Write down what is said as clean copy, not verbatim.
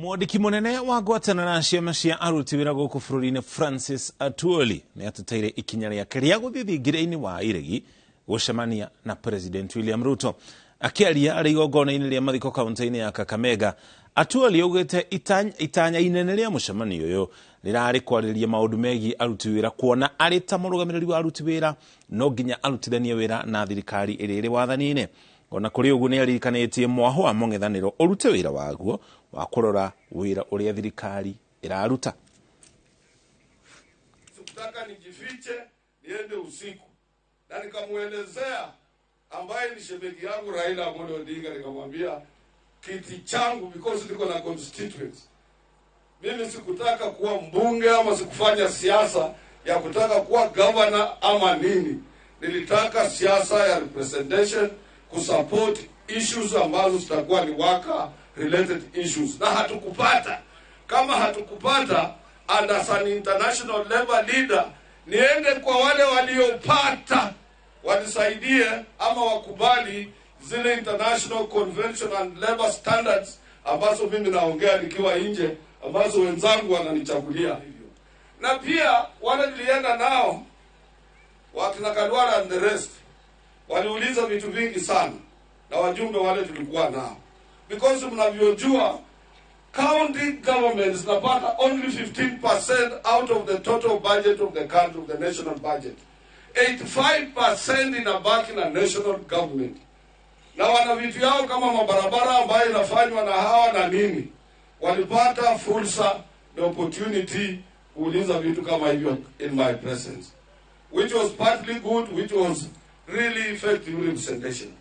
Mwandĩki mũnene wa ngwatanĩro ya ciama cia aruti wĩra gũkũ bũrũri-inĩ Francis Atwoli nĩ ateteire ikinya rĩake rĩa gũthiĩ thingira-inĩ wa iregi gũcemania na President William Ruto. Akĩaria arĩ igongona-inĩ rĩa mathiko kaunti-inĩ ya Kakamega, Atwoli augĩte itanya inene rĩa mũcemanio ũyũ rĩrarĩ kwarĩrĩria maũndũ megiĩ aruti wĩra, kuona arĩ ta mũrũgamĩrĩri wa aruti wĩra no nginya arutithanie wĩra na thirikari ĩrĩa ĩrĩ wathani-inĩ. Ona kũrĩ ũguo, nĩ aririkanĩtie mwaho wa mũng'ethanĩro ũrute wĩra waguo wa kũrora wĩra ũrĩa thirikari ĩraruta. Sikutaka nijifiche niende usiku, na nikamuelezea ambaye ni shemeji yangu Raila Amolo Odinga, nikamwambia kiti changu, because niko na constituents. Mimi sikutaka kuwa mbunge ama sikufanya siasa ya kutaka kuwa governor ama nini. Nilitaka siasa ya representation, kusupport issues ambazo zitakuwa ni worker related issues, na hatukupata. Kama hatukupata, and as an international labor leader, niende kwa wale waliopata wanisaidie ama wakubali zile international convention and labor standards ambazo mimi naongea nikiwa nje, ambazo wenzangu wananichagulia hivyo. Na pia wale nilienda nao, wakina Khalwale and the rest, waliuliza vitu vingi sana na wajumbe wale tulikuwa nao, because mnavyojua county governments zinapata only 15% out of the total budget of the country, of the national budget. 85% inabaki na national government, na wana vitu yao kama mabarabara ambayo inafanywa na hawa na nini. Walipata fursa na opportunity kuuliza vitu kama hivyo in my presence, which was partly good, which was really effective representation.